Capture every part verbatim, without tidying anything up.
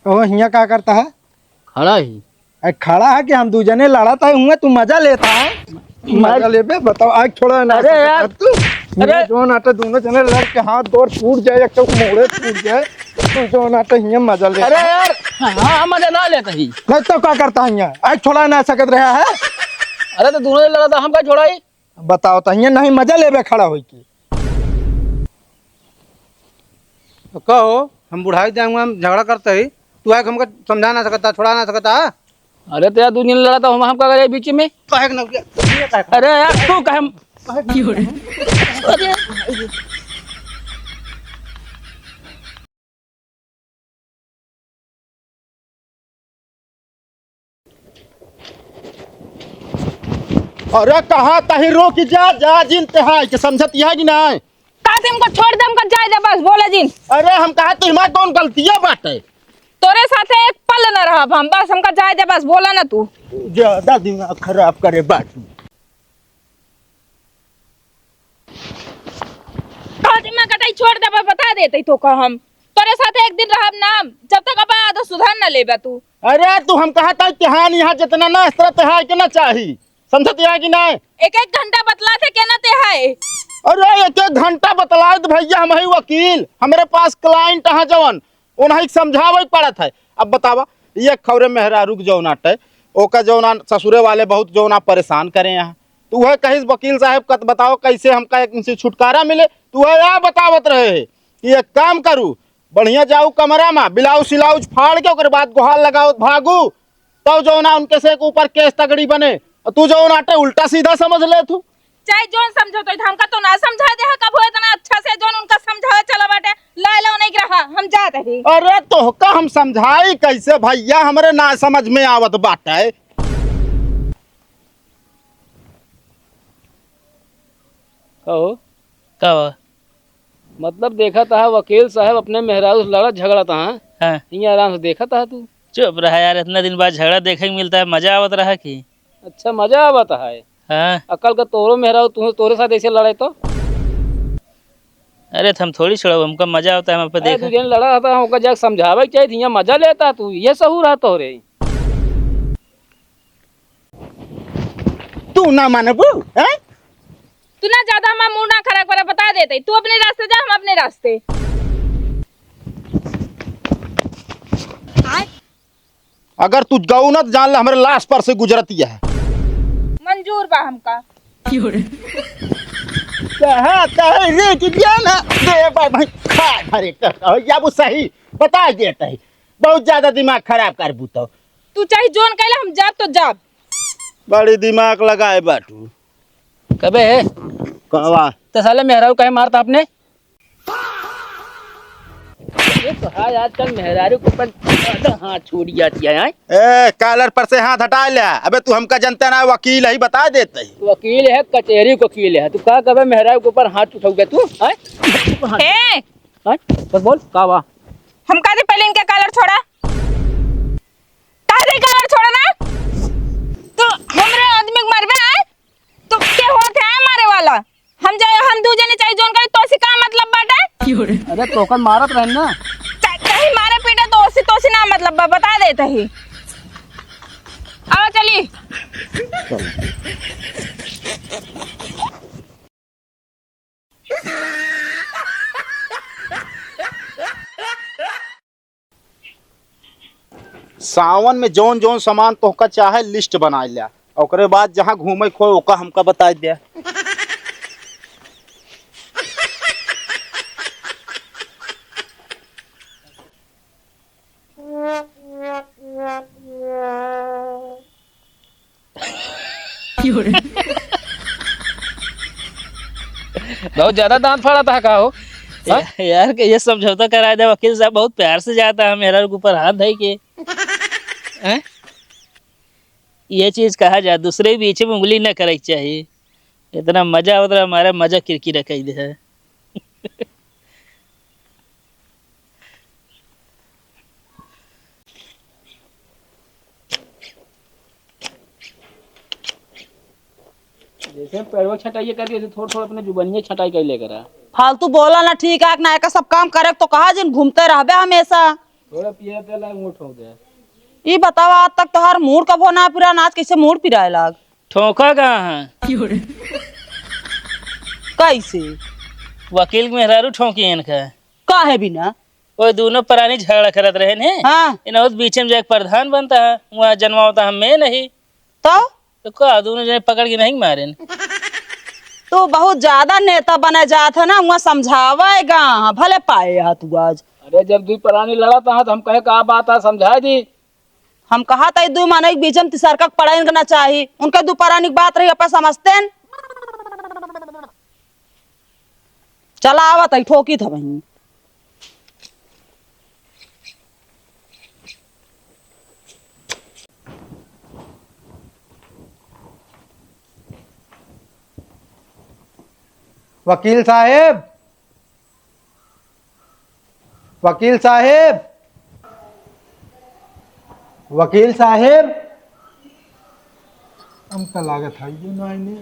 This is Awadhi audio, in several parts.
कहो, हियाँ का करता है? खड़ा ही। अरे खड़ा है कि हम दू जने लड़त है हुए, तू मजा लेता है? मजा लेबे, बताओ, आँख छोड़ा ना अरे सकत यार, है तू। अरे। हियाँ जौन आटे दोनों जने लड़ के हाथ गोड़ टूट जाए, एक तो मोड़े टूट जाए, तू जौन आटे हियाँ मजा लेता अरे है। यार, हाँ, मजा ना लेता ही। नहीं तो का करता है हियाँ? आँख छोड़ा ना सकत रहा है? अरे तो दोनों जने लड़त है, हम का छोड़ाई? बताओ तो, हियाँ नहीं मजा लेबे खड़ा होई के। तो कहो, हम बुढ़ाई दे हुए, हम झगड़ा करते ही, तू आके हमको समझा ना सकता, छोड़ा ना सकता? अरे तो यार, दू दिन लड़ा था, हम, हम का करे बीच में? काहे के ना किया? ये काहे के? अरे यार, तू कहे हम अरे कहा तही रोक जा, जा जिन ते है कि समझत यह कि नहीं? कहा थे हमको छोड़ दे, हमको जाए दे बस, बोला जिन। अरे हम कहा तुम्हारा कौन गलतियाँ बाटे? तोरे साथे एक पल न रहब हम, बस हमका जाए दे बस, बोला ना तू। ज्यादा दिमाग खराब करे बाटू। कहा दिमाग कटाई छोड़ दे बस, बता देते तो का हम। तोरे साथे एक दिन रहब ना, जब तक अपन आदत सुधार ना लेबा तू। अरे तू हम कहा था कि हाँ, यहाँ जितना ना इस तरह ते है कि ना चाही। समझत है कि नहीं? एक एक घंटा बतलात है, केना ते है? अरे, एक एक घंटा बतलात भैया, हम ही वकील, हमरे पास client है जवन, उन्हीं के समझावे के पड़त है। अब बतावा, ये खौरे मेहरारू के जौन आटे, ओका जौन आ ससुरे वाले बहुत जौन आ परेशान करे हैं, तो वह कहिस, "वकील साहब, कत बताओ, कैसे हमका एक इनसे छुटकारा मिले?" तो वह या बतावत रहे हैं कि एक काम करू, बढ़िया जाऊ कमरा में, ब्लाउज सिलाउज फाड़ के, ओकरे बाद गोहार लगावत भागू, तब जौन आ उनके से के ऊपर केस तगड़ी बने, और तू जौन आटे उल्टा सीधा समझ ले तू। चाहे जौन समझो तो, हमका तो ना समझा दे है कबो इतना अच्छा से, जौन उनका समझावे चला बाटे, लाए लो नहीं रहा, हम जात ही। अरे तोहका हम समझाई कैसे भैया, हमरे ना समझ में आवत बाटे। कहो। का बा? मतलब देखत हा वकील साहब अपने मेहरारू से लड़त झगड़त हा। हाँ। हियाँ आराम से देखत हा तू। चुप रहा यार, इतना दिन बाद झगड़ा देखे के मिलता है, मजा आवत रहा कि। अच्छा, मजा आवत है। हाँ। अकल का तोरो मेहरारू तू तोरे साथ ऐसे लड़े तो? अरे तो हम थोड़ी छोड़ब, हमका मजा आवता है, हम पे अरे देखा। तू जन लड़ा रहता है, ओका जाके समझावे के चाहिए, हियाँ मजा लेता तू, ये सहूर है तोरे। तू ना मानबू, हैं? तू ना ज्यादा हमार मूड ना खराब करा, बता देते। तू अपने रास्ते जा, हम अपने रास्ते। अगर तू गऊ ना तो जान ले हमरे लाश पर से गुजरती है। मंजूर बा हमका। कहा, कहा रे कि बिया ना दे बा भाई, खा भरे का, का, या वो सही बता देता है। बहुत ज्यादा दिमाग खराब कर बूतो। तू चाहे जोन कहले, हम जाब तो जाब। बड़ी दिमाग लगाए बाटू। कबे है? कहवा? तो साले मेहरारू काहे मारता आपने? ये तो है, आजकल मेहरारू के ऊपर ज्यादा हाथ छूट जाती है, हैं? ए, कॉलर पर से हाथ हटा ले। अबे तू हमका जनता ना, वकील ही बता देते ही। वकील है, कचहरी के वकील है। तू का कबे मेहरारू के ऊपर हाथ उठाओगे तू, हैं? ए! हैं? बस बोल, का बा? हम कहते पहले इनके कॉलर छोड़ा। काहे कॉलर छोड़ा ना? तू हमरे आदमी के मारबे, हैं? तू के होत है मारे वाला? हम जाए, हम दू जने चाहे जोन करे, तोसे का मतलब बाटे? अरे तोकन मारत रहन ना। चा-, चाहे मारे पीटे, तोसे, तोसे ना मतलब बा, बता देते ही। आवा चली। सावन में जौन जौन सामान तोहका चाहे, लिस्ट बनाइ ल्या, ओकरे बाद जहाँ घूमे खोए ओका हमका बताइ द्या। बहुत ज्यादा दांत फाड़त हा का हो? हाँ? या-, यार के ये समझौता कराए दे, वकील साहब बहुत प्यार से जाता है मेहरारू के ऊपर हाथ धइ के। हैं? ये चीज कहा जा, दूसरे के बीच में उंगली न करे के चाहिए। इतना मजा आवत रहा, हमारा मजा किरकिरा कइ दे है। जैसे पैरवा छटाइए कर दिए, थोड़ा थोड़ा अपने जुबानिया छटाई कर लेकर आ। फालतू बोला ना, ठीक है ना, एका सब काम करे तो कहा जिन घूमते रहबे हमेशा। थोड़ा पिया दे ला, मुंह ठोक दे। ई बतावा, आज तक तोहार मूड़ कबो ना पिरा, आज कैसे मूड़ पिराए लाग? ठोका कहाँ है? कैसे? वकील के मेहरारू ठोकी इनका। काहे बिना? वो दोनों प्राणी झगड़ा करत रहे ने। हाँ। इन्हों बीच में जाके प्रधान बनता है, वहाँ जनवावता हम में नहीं। तो? तो का, दोनों जने पकड़ के नहीं मारे ने? तू बहुत ज्यादा नेता बने जात है ना, वहाँ समझावेगा, हाँ, भले पाए हा तू आज। अरे, जब दुई प्राणी लड़त हा, तो हम कहे का बात है, समझाए दी। हम कहा था, दुई माने एक बीच में तिसरका के पड़े इनका ना चाही, उनके दू प्राणी की बात रही, अपन समझते हैं। चला आवत है, ठोकी था वहीं। वकील साहेब, वकील साहेब, वकील साहेब, हमका लागत है ये ना आइने।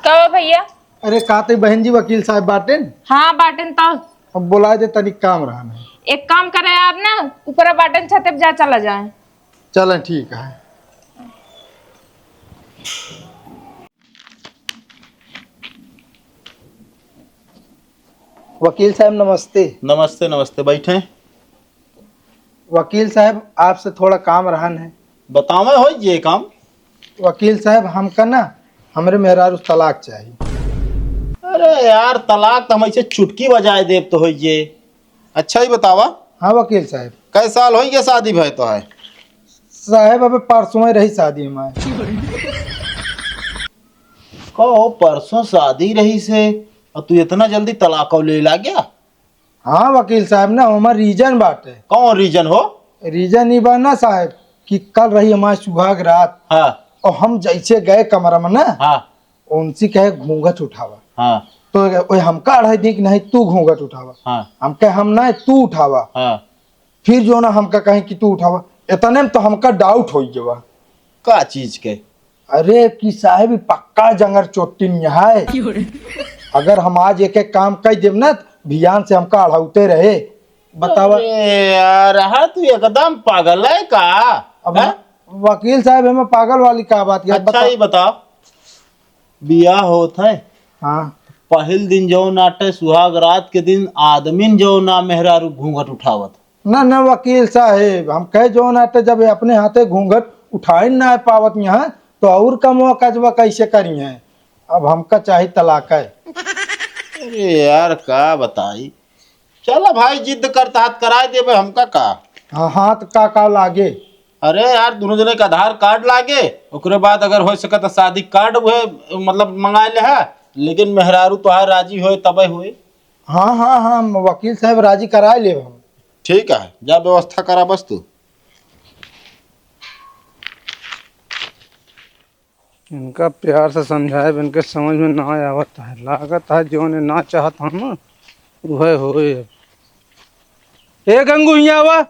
का बा भैया? अरे, का ते बहन जी वकील साहब बाटेन? हाँ, बाटेन तो। अब बुलाए दे, तनिक काम रहन है। एक काम करे आप ना, ऊपर बाटेन, छते पे जा चला जाए। चलें, ठीक है। वकील साहब, नमस्ते। नमस्ते, नमस्ते, बैठें। वकील साहब, आपसे थोड़ा काम रहन है। बतावें, होई जे काम। वकील साहब, हमका ना, हमरे मेहरारू तलाक चाही। अरे यार, तलाक तो हम ऐसे चुटकी बजाए देब तो होई जे। अच्छा ही बतावा। हाँ वकील साहब। कै साल होई गया शादी भय तो है? साहब, अबे परसों ही रही शादी हमारे। कहो, परसों शादी रही से और तू इतना जल्दी तलाक ले ला गया? हाँ वकील साहब, ना हमार reason बाटे। कौन reason हो? Reason ई बा ना साहब कि कल रही हमार सुहाग रात। हाँ। और हम जैसे गए कमरा में ना, हाँ। उनसे कहे घूंघट उठावा। हाँ। तो ओए हमका अढ़ाई दिन कि नहीं तू घूंघट उठावा। हाँ। हम कहे हम ना, तू उठावा। हाँ। फिर जो ना हमका कहे कि तू उठावा, इतने में तो हमका doubt हो गया। का चीज के? अरे कि साहब, ई पक्का जंगर चोट्टी निया है। क्यों रे? अगर हम आज एक एक काम कह देब ना, भियान से हमका अढ़ौते रहे। बतावा। अरे यार, हाँ, तू एकदम पागल है का? अब हैं? वकील साहब, हमें पागल वाली का बात है? अच्छा, बता। ये बताओ, बियाह होत है। हाँ। पहिल दिन जौन आटे सुहाग रात के दिन आदमीन जौन ना मेहरारू घूंघट उठावत। ना, ना वकील साहेब, हम कहे जौन आटे जब ये अपने हाथे घूंघट उठाइन ना पावत यहाँ, तो और कमवा कजवा कैसे करी हैं? अब हमका चाही तलाक है। अरे यार, का बताई? चला भाई, जिद करता हाथ कराए देबे, हमका का? हाँ, हाथ का, का लागे? अरे यार, दोनों जने के आधार कार्ड लागे, ओकरे बाद अगर हो सके तो शादी कार्ड उहे, मतलब, मंगा ले है, लेकिन मेहरारू तोहार राजी होए तबे होए। हाँ, हाँ, हाँ, वकील साहब राजी कराए लेब हम। ठीक है, जा व्यवस्था करा बस तू। इनका प्यार से समझाए, इनके समझ में ना आवत है। लागत है जौन ना चाहत हम, उहे होए। ए गंगू, हियाँ आवा।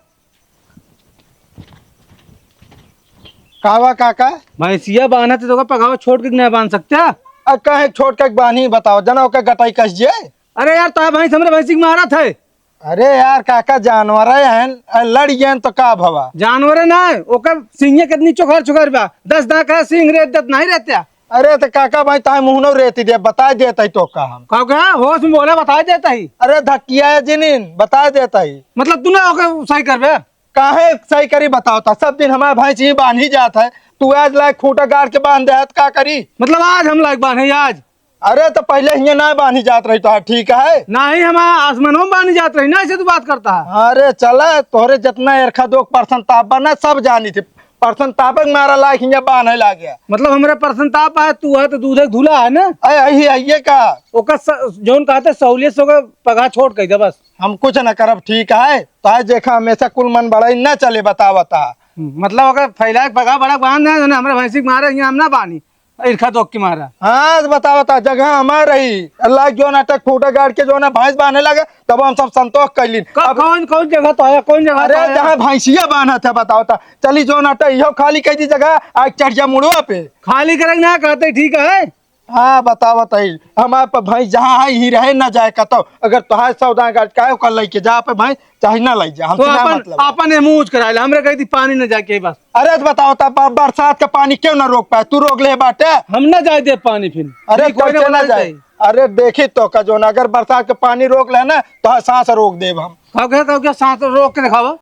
का बा काका? भैंसिया बान्हत है तो ओका पगावा छोट के ना बान्ह सकते? आ, काहे छोट के बान्ही बताओ, जना ओके गटाई कस जे। अरे यार, तोहार भैंस हमरे भैंसी के मारत है। अरे यार काका, जानवर है, आ, लड़ गए तो का भवा? जानवर है ना, ओकर सिंगे कितनी चोखर चोखर बा, दस दांत का सिंग रेत देत नहीं रहते। अरे तो काका भाई, ताई मुहनो रेती दे, बताए देत ही तो का हम। का कहा? होश में बोले, बताए देत ही। अरे धकिया है जिनिन, बताए देत ही। मतलब तू ना ओके सही करबे? काहे सही करी बताओ ता, सब दिन हमारे भैंस ही बांधी जात है, तू आज लायक खूंटा गाड़ के बांध दे है तो का करी? मतलब आज हम लायक बांधे आज? अरे तो पहले हियाँ ना बांधी जात रही तो ठीक है? नहीं, हम आसमानों में बांधी जात रही ना, ऐसे तू बात करता है। अरे चला, तोहरे जितना एरखा दो परसेंट ताप बा ना, सब जानी थे। परसेंट तापक मारा लायक हियाँ बांधे लागे। मतलब हमरे परसेंट ताप है, तू है तो दूधे के धूला है ना। अरे यही है ये का? ओकर स-, जौन कहते सहूलियत से ओकर पगार छोट कह दे बस। हम कुछ न करब, ठीक है? तो है जेखा हमेशा कुल मन बड़ाई न चले, बतावता। मतलब ओकर फैलाए के पगार बड़ा बांध है, जौन हमरे भैंसी के मारे हियाँ हम ना बानी। इरखा दोख के मारा। हाँ, तो बतावता, जगह हमार रही। अल्लाह जो ना तक खूंटा गाड़ के जो ना भैंस बांधे लगे, तब हम सब संतोष कर लीन। क-, अब कौन, कौन जगह तो है, कौन जगह अरे, तो है? जहाँ भैंसिया बांधत है, बतावता। चली जो ना तक इहो खाली कर दी जगह, आज चढ़ जा मुड़वा पे। खाली करे ना कहते, ठीक है। हाँ, बतावत ही, हमार पे भैंस जहाँ है, ही रहे, ना जाए कतौ। अगर तोहार सौदा गाट काहे ओकर लइके जा पे भैंस, चाहे ना लइ जा, तो हमसे ना अपन, मतलब। अपन ये मुँह कराइला, हमरे कही थी पानी न जाके बस। अरे तो बताओ, तब ब-, बरसात का पानी क्यों ना रोक पाए? तू रोक ले बाटे। हम ना जाए दे पानी फिर। अरे ठीक, कोई ना कैसे ना बोला जाए? जाए। अरे देखी तो का जोन, अगर बरसात का पानी रोक ले ना, तो हाँ, सांस रोक देब हम। का कहे, का कहे, सांस रोक के दिखावा।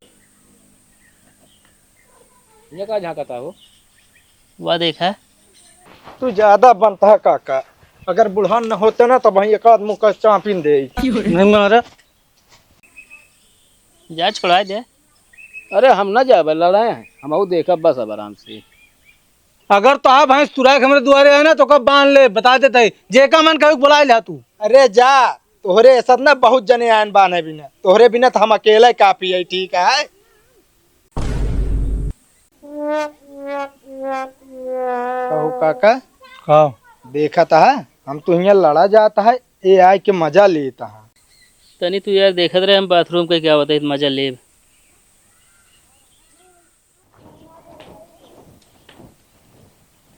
ये का झांकता हो? वाह, देखा। तू ज्यादा बनता है काका। अगर बुढ़ान न होते ना, तो वहीं एक आध मुक्का चापिन दे। नहीं मारा। जा, छोड़ा दे। अरे, हम ना जाबे लड़े, हम देखब बस अब आराम से। अगर तो भैंस तुराए के हमरे दुआरे है ना, तो कब बांध ले, बता देते ही। जेका मन कहू, बुलाए ले तू। अरे जा, तोहरे ऐसा ना बहुत जने आयन बाने बिना, तोहरे बिना तो हम अकेले काफी है, ठीक है? कहू काका, का? देखत है, हम तो हियाँ लड़ा जात है, ए आय के मजा लेत है। तनी तू यार देखत रहे, हम बाथरूम के क्या बताई, मजा लेब।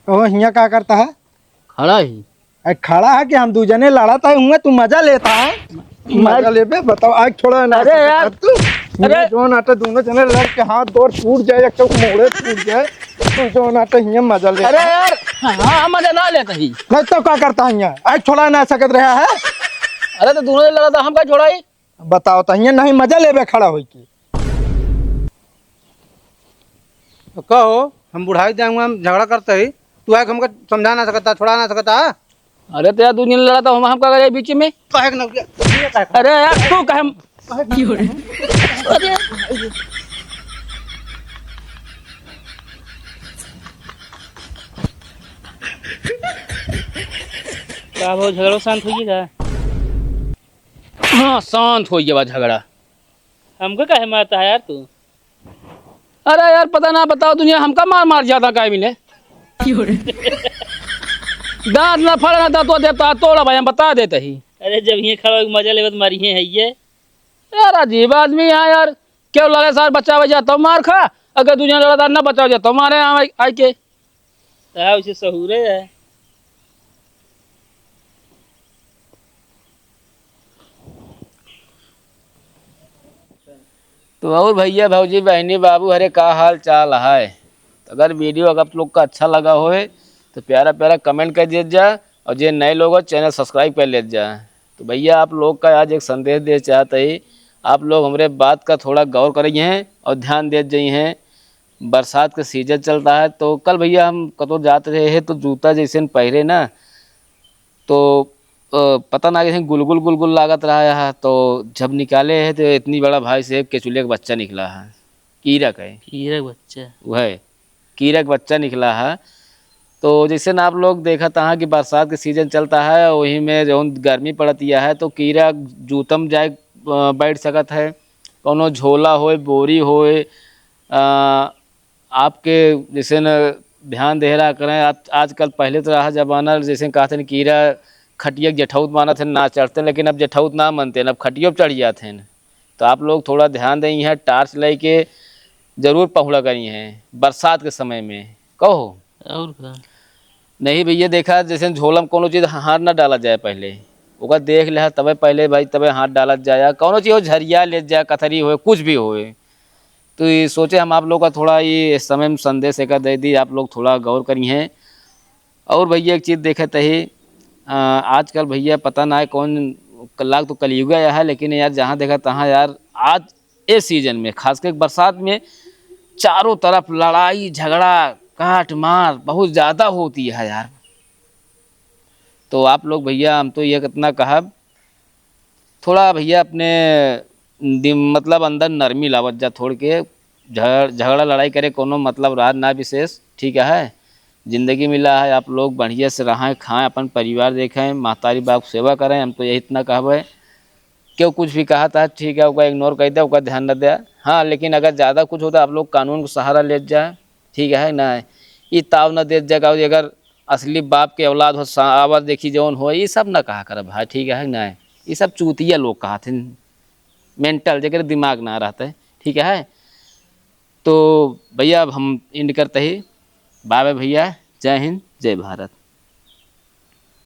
ओ, हियाँ का करता है? खड़ा ही। अरे खड़ा है कि हम दू जने लड़त है, हुआ तू मजा लेता है? मजा लेबे, बताओ, आँख छोड़ा ना अरे सकत यार। है तू। अरे। हियाँ जोन आटे दोनों जने लड़ के हाथ गोड़ टूट जाए, एक चौक मोड़े टूट जाए, तू जोन आटे हियाँ मजा लेता अरे है। यार, हाँ, मजा ना लेता ही। नहीं तो का करता है हियाँ? आँख छोड़ा ना सकत रहा है। अरे तो दोनों जने लड़त है, हम का छोड़ाई? बताओ तो हियाँ नहीं मजा लेबे खड़ा होई के। तो कहो, हम बुढ़ाई जाऊंगा, हम झगड़ा करते ही, तू आके हमको समझा ना सकता, छोड़ा ना सकता। अरे तो यार, दू दिन लड़ा तो हम, हम का करे बीच में? काहे के ना, ये काहे के? अरे यार, तू काहे? अरे। का हो, झगड़ा शांत होइए का? हाँ, शांत हो गया बा झगड़ा। हमको काहे मारता है यार तू? अरे यार, पता ना, बताओ दुनिया, हमका मार मार जाता काहे मिले? दांत ना फड़े ना दांतवा देता, तोड़ा भाई, हम बता देते ही। अरे, जब ये खड़ा होके मजा लेवत मारी है, है ये। यार, अजीब आदमी है यार, क्यों लड़े सार बचावे जाता मार खा, अगर दुनिया लड़ादार ना बचावे जाता मारे आए, आए के। ता उसे सहूरे है। तो और भैया, भौजी, बहनी, बाबू, हरे का हाल चाल है? तो अगर video अगर आप लोग का अच्छा लगा होए, तो प्यारा प्यारा comment कर दिया जाए, और जे नए लोग हो, channel subscribe कर लेत जाए। तो भैया, आप लोग का आज एक संदेश दे चाहते ही, आप लोग हमरे बात का थोड़ा गौर करिए हैं और ध्यान देत जाइए हैं। बरसात का season चलता है, तो कल भैया हम कतो जात रहे हैं, तो जूता जैसे हम पहिरे ना, तो, अ, पता ना कैसे गुलगुल गुलगुल लागत रहा है, तो जब निकाले हैं, तो इतनी बड़ा भाई साहब केचुलिया का बच्चा निकला है, कीरा का है। कीरा का बच्चा। वह है, कीरा का बच्चा निकला है। तो जैसे ना आप लोग देखत हैं कि बरसात के season चलता है, वही में जौन गर्मी पड़त यह है, तो कीरा जूतम जाए, अ, बैठ सकत है, कौनो झोला होए, बोरी होए, अ, आपके जैसे न ध्यान दे रहा करें, आज, आजकल पहले तो रहा जमाना, जैसे कहते हैं, कीरा खटिया के जेठौत मानत हैं, ना चढ़ते, लेकिन अब जेठौत ना मानते हैं, अब खटियो पे चढ़ जाते हैं। तो आप लोग थोड़ा ध्यान दें, यहाँ torch लेके जरूर पहुड़ा करी हैं बरसात के समय में, कहो। और का? नहीं भैया, देखा, जैसे झोला में कोनो चीज हाथ ना डाला जाए पहले, ओका देख ले, तबे पहले भाई, तबे हाथ डाला जाए। कोनो चीज हो, झरिया ले जाए, कथरी होए, कुछ भी होए, तो ये सोचे हम आप लोग का थोड़ा ये समय में संदेश एक दे दी, आप लोग थोड़ा गौर करी हैं। और भैया एक चीज़ देखे तही, अ, आजकल भैया पता ना है कौन लाग तो कलयुग आया है, लेकिन यार जहाँ देखा तहाँ यार आज ए season में, खास करके बरसात में, चारों तरफ लड़ाई झगड़ा काट मार बहुत ज़्यादा होती है यार। तो आप लोग भैया, हम तो ये कितना कहब, थोड़ा भैया अपने दिम-, मतलब अंदर नरमी लावत जा, थोड़ के झगड़-, झगड़ा लड़ाई करे कोनो मतलब रहा ना विशेष, ठीक है। जिंदगी मिला है, आप लोग बढ़िया से रहें, खाएं, अपन परिवार देखें, महतारी बाप सेवा करें, हम तो यही इतना कहबे। क्यों कुछ भी कहा था, ठीक है, ओका ignore कर दे, ओका ध्यान न दे। हाँ, लेकिन अगर ज़्यादा कुछ होता, आप लोग कानून को सहारा लेत जाए, ठीक है ना? ई ताव न देत जाए, अगर असली बाप के औलाद हो, सा-, आवर देखी जौन हो, ई सब ना कहा कर भाई, ठीक है ना? ई सब चूतिया लोग कहा थे, mental, जेकर दिमाग ना रहता है, ठीक है। तो भैया, अब हम end करते ही, bye bye भैया, जय हिंद, जय भारत।